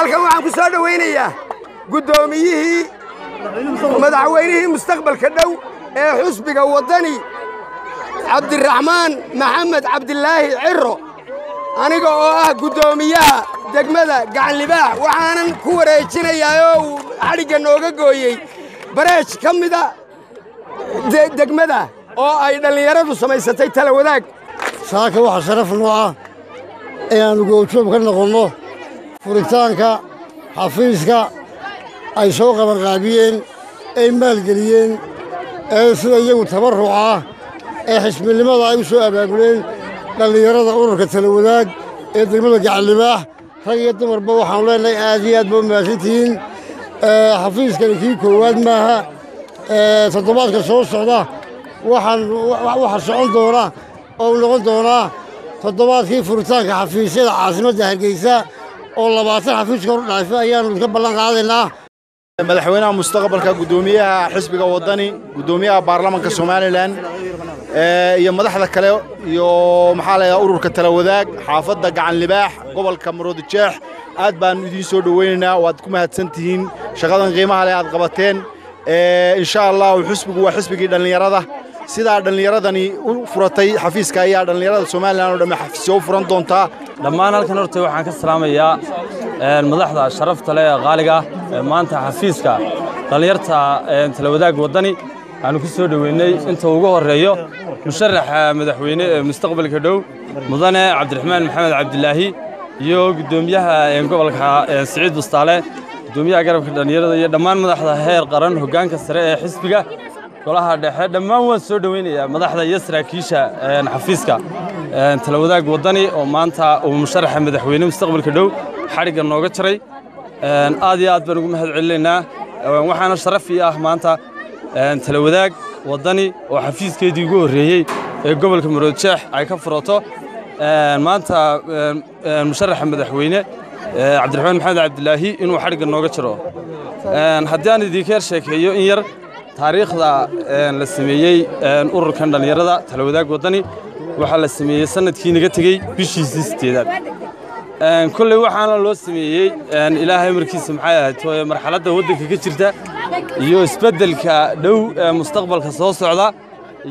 Halkan waxaan ku soo dhowaynayaa guddoomiyihii madaxweynihii mustaqbalka dhow ee xusbiga Waddani, Cabdiraxmaan Maxamed Cabdilaahi Ciro. Aniga oo ah guddoomiyaha degmada Gacanlibaax, waxaanan ku wareejinayaa oo uu xadhigga nooga gooyey bareej ka mida degmada oo ay dhallinyaradu samaysatay Tala Wadaag. Saaka waxaa sharaf noo ah inaannu goobjoog ka noqonno furitaanka xafiiska ay soo qabanqaabiyeen, ay maalgeliyeen, ee sida iyagu tabarruca ah ee xisbinimada ay u soo abaabuleen dhallinyarada ururka Talawadaag ee degmada Gacanlibaax. Rag iyo dumarba waxaanu leenahay aad iyo aad ba u mahadsantihiin. Xafiiskani kii koowaad maaha. Toddobaadka soo socda waxaan waxa socon doona oo u noqon doonaa toddobaadkii furitaanka xafiisyada caasimadda Hargeysa oo 20 xafiis kor u dhaafa ayaannu ka ballan qaadaynaa. Madaxweynaha mustaqbalka, guddoomiyaha xisbiga Waddani, guddoomiyaha baarlamanka Somaliland iyo madaxda kale iyo maxaa la yidhaha ururka Talawadaag xaafadda Gacan Libaax, gobolka Maroodi Jeex, aad baanu idiin soo dhowaynaynaa. Waad ku mahadsan tihiin shaqadan qiimaha leh aad qabateen. Insha Allahu xisbigu waa xisbigii dhallinyarada. Sidaa dhallinyaradani u furatay xafiiska ayaa dhallinyarada Somaliland oo dhamme xafiisyo u furan doontaa. Dhammaan halkan horta waxaan ka salaamayaa madaxda sharafta leh ee qaaliga ah ee maanta xafiiska dhallinyarta Talawadaag Waddani aanu ku soo dhoweynay, inta ugu horreeyo musharaxa madaxweyne ee mustaqbalka dhow, mudane Cabdiraxmaan Maxamed Cabdilaahi, iyo guddoomiyaha gobolka Siciid Bustaale, guddoomiyaha garabka dhallinyarada, iyo dhammaan madaxda heer qaran, hoggaanka sare ee xisbiga, golaha dhexe. Dhammaan waan soo dhoweynayaa madaxda iyo saraakiisha xafiiska Talawadaag Waddani oo maanta uu musharaxa madaxweyne mustaqbalka dhow xadhigga nooga jaray. Aad iyo aad baan ugu mahad celinaynaa. Waxaana sharaf ii ah maanta Talawadaag Waddani oo xafiiskeedii ugu horreeyey ee gobolka Maroodjeex ay ka furato maanta musharaxa madaxweyne Cabdiraxmaan Maxamed Cabdilaahi inuu xadhigga nooga jaro. Haddii aan idinka yar sheekeeyo in yar taariikhda la sameeyey ururkan dhallinyarada Talawadaag Waddani, waxaa la sameeyey sanadkii naga tegey bishiisii 8aad. Kolley waxaana loo sameeyey Ilaahay markiisa maxay ahayd marxaladda waddanka ka jirta iyo isbeddelka dhow ee mustaqbalka soo socda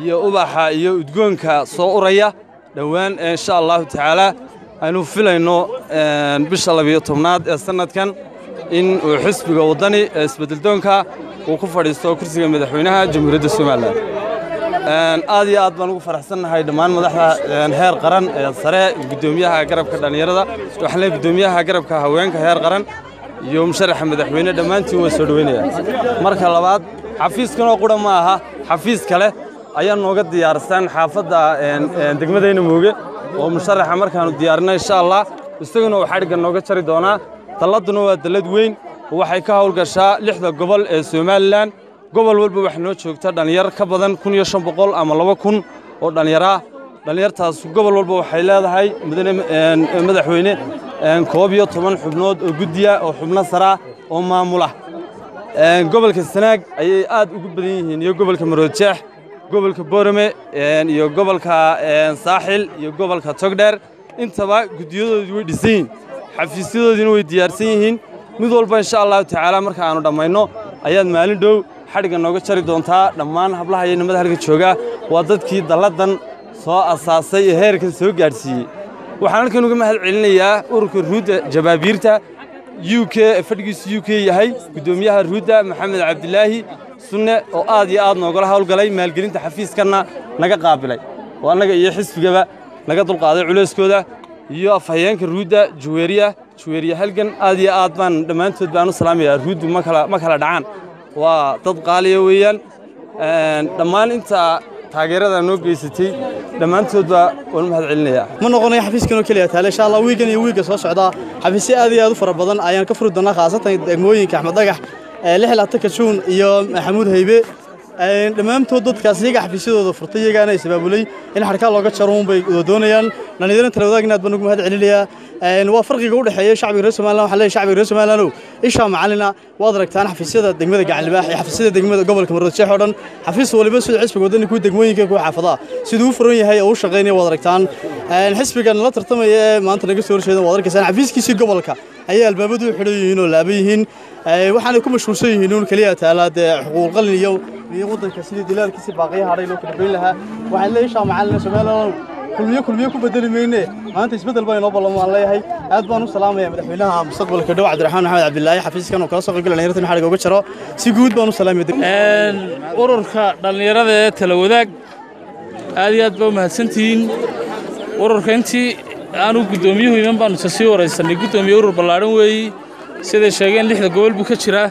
iyo ubaxa iyo udgoonka soo uraya dhowaan, insha Allahu tacaala aynu filayno bisha 12aad ee sanadkan in uu xisbiga Waddani ee isbeddeldoonka uu ku fadhiisto kursiga madaxweynaha Jamhuuriyadda Somaliland. Aad iyo aad baan ugu faraxsannahay dhammaan madaxda heer qaran ee sare, guddoomiyaha garabka dhallinyarada, waxaan leeyahay guddoomiyaha garabka haweenka heer qaran iyo musharaxa madaxweyne, dhammaantiin waan soo dhoweynayaa. Marka labaad, xafiiskan oo qura ma aha, xafiis kale ayaa nooga diyaarsan xaafadda degmadayna Mooge oo musharaxa markaannu diyaarinno insha Allah isaguna uu xadhigga nooga jari doonaa. Dalladduna waa dallad weyn, waxay ka howlgashaa 6da gobol ee Somaliland. Gobol walba waxaa noo joogta dhallinyar ka badan 1500 ama 2000 oo dhallinyaraa. Dhallinyartaas gobol walba waxay leedahay, mudane madaxweyne, 11 xubnood oo guddiya oo xubno saraa oo maamula. Gobolka Sanaag ayay aad ugu badan yihiin iyo gobolka Maroodjeex, gobolka Boorame iyo gobolka Saaxil iyo gobolka Togdheer. Intaba guddiyadoodii way dhisan yihiin, xafiisyadoodiina way diyaarsan yihiin. Mid walba insha Allahu tacaala marka aanu dhammayno ayaad maalin dhow xadhigga nooga jari doontaa. Dhammaan hablaha iyo nimada halka jooga waa dadkii dalladan soo asaasay ee heerkan soo gaadhsiiyey. Waxaan halkan uga mahad celinayaa ururka Ruudda Jabaabiirta UK ee fadhigiisu UK yahay, guddoomiyaha Ruudda Maxamed Cabdilaahi Sunne oo aad iyo aad noogala hawlgalay maalgelinta xafiiskanna naga qaabilay oo annaga iyo xisbigaba naga dulqaaday culayskooda, iyo afhayeenka Ruudda Juweeriya, Juweeriya Halgan. Aad iyo aad baan dhammaantood baan u salaamayaa. Ruuddu ma kala dhacaan, waa dad qaaliya weeyaan. Dhammaan inta taageerada noo geysatay dhammaantoodba waan u mahad celinayaa. Ma noqonayo xafiiskan oo keliya taale. Insha Allah wiigan iyo wiigga soo socda xafiisyo aad iyo aad u fara badan ayaan ka furi doonaa, khaasatan degmooyinka Axmed Dhagax, 26-ka Juun iyo Maxamuud Haybe. Dhammaantood dadkaas iyaga xafiisyadooda furtay, iyagaana is abaabulay in xadhkaa looga jaro uun bay wada doonayaan. Dhallinyarada Talawadaagna aad baan ugu mahad celinayaa. Waa farqiga u dhexeeya shacbiga reer Somaliland. Waxaan leeyahay shacbiga reer Somaliland, ishaa macalina, waad aragtaan xafiisyada degmada Gacan Libaax iyo xafiisyada degmada gobolka Maroodi Jeex oo dhan. Xafiis waliba sida xisbiga Wadani, kuwa degmooyinka, kuwa xaafadaha, siduu u furan yahay oo u shaqeynaya waad aragtaan. Xisbigan la tartamaya ee maanta naga soo horjeeda, waad arkaysaan xafiiskiisii gobolka ayay albaabadu u xidhan yihiin oo laaban yihiin. Waxaanay ku mashquulsan yihiin uun keliya taalaa dee xuquuq qalin iyo waddanka sidii dilaalkiisii baaqiyaha hadhay loo kala goyn lahaa. Waxaan leeyahay ishaa macalina, Somaliland Kulmiye Kulmiye ku bedeli mayne, maanta isbeddel baa inoo ballamo aan leeyahay. Aad baan u salaamaya madaxweynaha mustaqbalka dhow Cabdiraxmaan Maxamed Cabdilaahi, xafiiskan oo kala soo qayb galay dhalinyarta in xadhiga uga jaro. Si guud baan u salaamaya ururka dhallinyarada ee Tala Wadaag. Aad iyo aad baa u mahadsantihiin ururka. Intii aanu guddoomiyuhu iman baanu isa sii waraysanay. Guddoomiye, urur ballaadhan weeyi, siday sheegeen lixda gobol buu ka jiraa.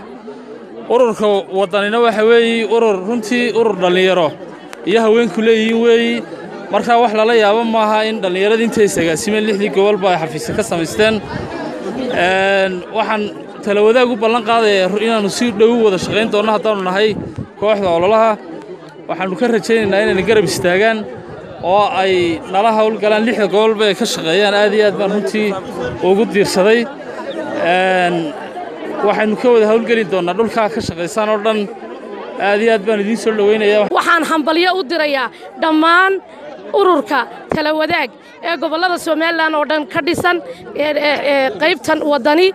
Ururka Waddanina waxa weeye urur runtii urur dhallinyaro iyo haweenku leeyihiin weeyi. Markaa wax lala yaabo maaha in dhallinyaradii intay isagaasimeen lixdii gobolba ay xafiisya ka samaysteen. Waxaan Talawadaag u ballan qaadaya inaannu si dhow wada shaqayn doonno haddaannu nahay kooxda ololaha. Waxaannu ka rajaynaynaa inayna garab istaagaan oo ay nala hawlgalaan, lixda gobolba ay ka shaqeeyaan. Aad iyo aad baan runtii ugu diirsaday. Waxaynu ka wada hawlgeli doonnaa dhulkaa ka shaqaysaan oo dhan. Aad iyo aad baan idiin soo dhowaynayaa. Waxaan hambalyo u dirayaa dhammaan ururka Talawadaag ee gobollada Somaliland oo dhan ka dhisan. Qaybtan Waddani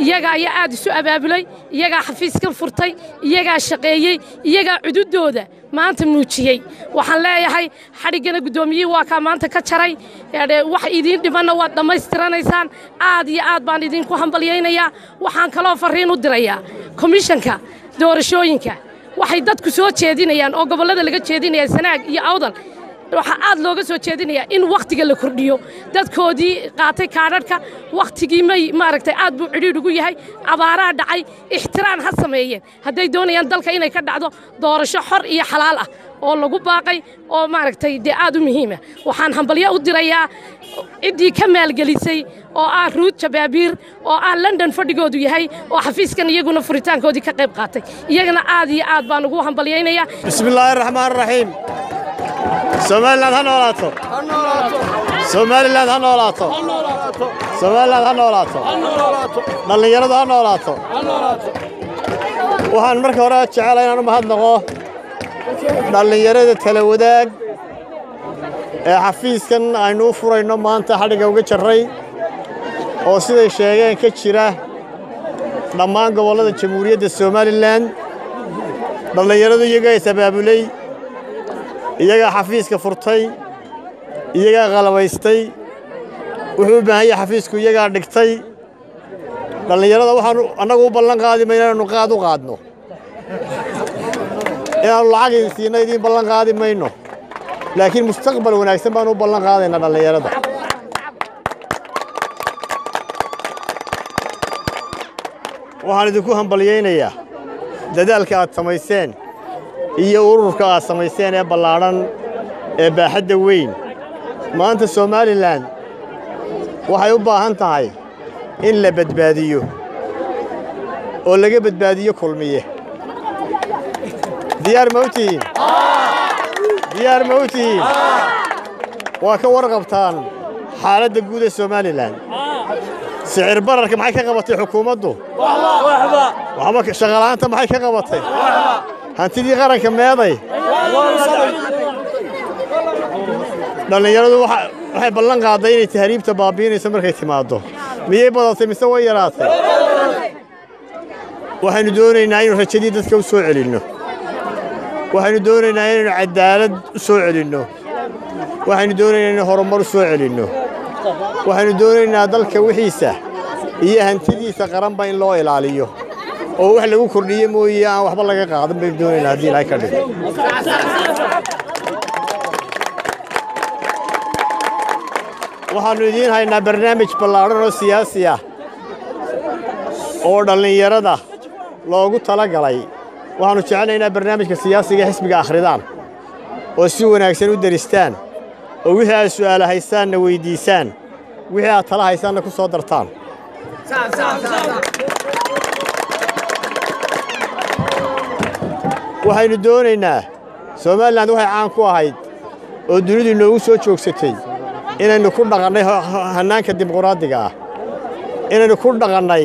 iyaga ayaa aad isu abaabulay, iyagaa xafiiskan furtay, iyagaa shaqeeyey, iyagaa cududooda maanta muujiyey. Waxaan leeyahay xadhiggana guddoomiyihii waa kaa maanta ka jaray. Wax idiin dhimanna waad dhammaystiranaysaan. Aad iyo aad baan idinku hambalyaynayaa. Waxaan kaloo farriin u dirayaa komishanka doorashooyinka. Waxay dadku soo jeedinayaan oo gobollada laga jeedinaya, Sanaag iyo Awdal waxaa aad looga soo jeedinayaa in wakhtiga la kordhiyo. Dadkoodii qaatay kaadhadhka wakhtigii may maaragtay aad buu cidhiidh ugu yahay, abaaraa dhacay. Ixtiraam ha sameeyeen hadday doonayaan dalka inay ka dhacdo doorasho xor iyo xalaal ah oo lagu baaqay oo maaragtay dee aad u muhiima. Waxaan hambalyo u dirayaa ciddii ka maalgelisay oo ah Ruud Jabaabiir oo ah London fadhigoodu yahay oo xafiiskan iyaguna furitaankoodii ka qayb qaatay. Iyagana aad iyo aad baan ugu hambalyaynayaa. بسم الله الرحمن الرحيم. Somaliland ha noolaato! Somaliland ha noolaato! Somaliland ha noolaato! Dhallinyaradu ha noolaato! Waxaan marka hore jecelahay inaan u mahadnaqo dhallinyarada Tala Wadaag ee xafiiskan aynu u furayno maanta xadhigga uga jarray, oo siday sheegeen ka jira dhammaan gobollada Jamhuuriyadda Somaliland. Dhallinyaradu iyagaa is abaabulay, iyagaa xafiiska furtay, iyagaa qalabaystay. Wuxuu u baahan yahay xafiisku iyagaa dhigtay. Dhallinyarada waxaanu annagu u ballan qaadi mayno inaannu qaad u qaadno, inaannu lacag idin siinno idiin ballan qaadi mayno, laakiin mustaqbal wanaagsan baanu u ballan qaadaynaa dhallinyarada. Waxaan idinku hambalyaynayaa dadaalka aad samayseen iyo ururka aad samayseen ee ballaadhan ee baaxadda weyn. Maanta Somaliland waxay u baahan tahay in la badbaadiyo oo laga badbaadiyo Kulmiye. Diyaar ma u tihiin? Diyaar ma u tihiin? Waa ka warqabtaan xaaladda guud ee Somaliland. Sicir bararka maxay ka qabatay xukuumaddu? Waxba. Shaqala'aanta maxay ka qabatay? Hantidii qaranka meeday? Dhallinyaradu waxay ballan qaaday inay tahriibta baabi'inayso markay timaaddo. Miyay badatay mise way yaraatay? Waxaynu doonaynaa inuu rajadii dadka u soo celinno. Waxaynu doonaynaa inaynu cadaalad u soo celinno. Waxaynu doonaynaa inaynu horumar u soo celinno. Waxaynu doonaynaa dalka wixiisa iyo hantidiisa qaranba in loo ilaaliyo oo wax lagu kordhiye mooye aan waxba laga qaadan baynu doonaynaa, haddii Ilaahay ka dhigo. Waxaannu idiin haynaa barnaamij ballaadhan oo siyaasi ah oo dhallinyarada loogu tala galay. Waxaannu jecelnay inaad barnaamijka siyaasiga xisbiga akhridaan oo si wanaagsan u deristaan, oo wixii aad su'aala haysaanna weyddiisaan, wixii aad tala haysaanna ku soo dartaan. Waxaynu doonaynaa Somaliland waxay caan ku ahayd oo dunidu inoogu soo joogsatay inaynu ku dhaqannay hannaanka dimuqraadiga ah, inaynu ku dhaqannay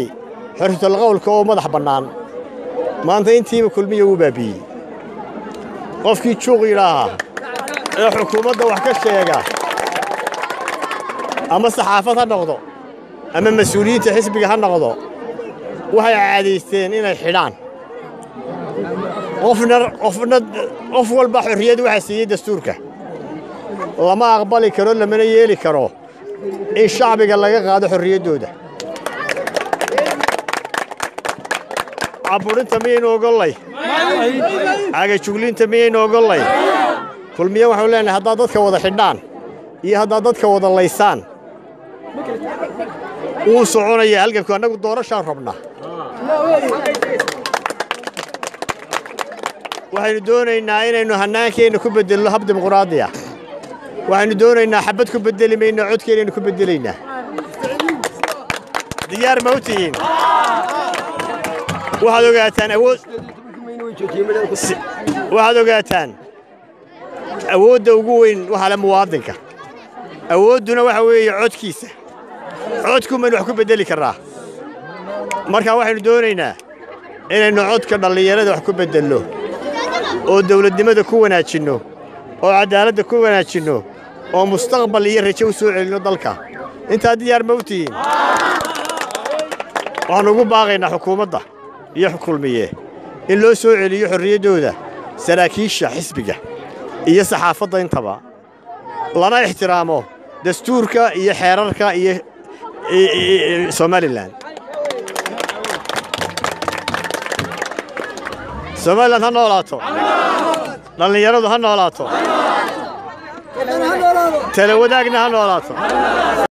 xorriyatul qowlka oo madax bannaan. Maanta intiiba Kulmiye wuu baabi'iyey. Qofkii juuq yidhaaha ee xukuumadda wax ka sheega, ama saxaafad ha noqdo ama mas-uuliyiinta xisbiga ha noqdo, waxay caadaysteen inay xidhaan. Qofna qofna qof walba xorriyad waxaa siiyey dastuurka. Lama aqbali karo, lamana yeeli karo in shacbiga laga qaado xorriyaddooda. Caburinta miyaynu ogollay? Cagajuglinta miyaynu ogollay? Kulmiye waxaanu leenahay, haddaad dadka wada xidhaan iyo haddaad dadka wada laysaan, wuu soconaya halganku. Annagu doorashaan rabnaa. Waxaynu doonaynaa inaynu hannaankeenna ku beddelno hab dimuqraadi ah. Waxaynu doonaynaa, xabad ku beddeli mayno, codkeennaynu ku beddelaynaa. Diyaar ma u tihiin? Waxaad ogaataan awood, waxaad ogaataan awoodda ugu weyn waxaa le muwaadinka. Awoodduna waxa weeye codkiisa. Codku maynu wax ku beddeli karraa. Marka waxaynu doonaynaa inaynu codka dhallinyarada wax ku beddelno oo dawladnimada ku wanaajinno oo caddaaladda ku wanaajinno oo mustaqbal iyo rajo u soo celinno dalka. Intaa diyaar ma u tihiin? Waxaannu ugu baaqaynaa xukuumadda iyo Kulmiye in loo soo celiyo xorriyaddooda saraakiisha xisbiga iyo saxaafadda intaba, lana ixtiraamo dastuurka iyo xeerarka iyo Somaliland. Somaliland ha noolaato, dhallinyaradu ha noolaato, tala wadaagna ha noolaato.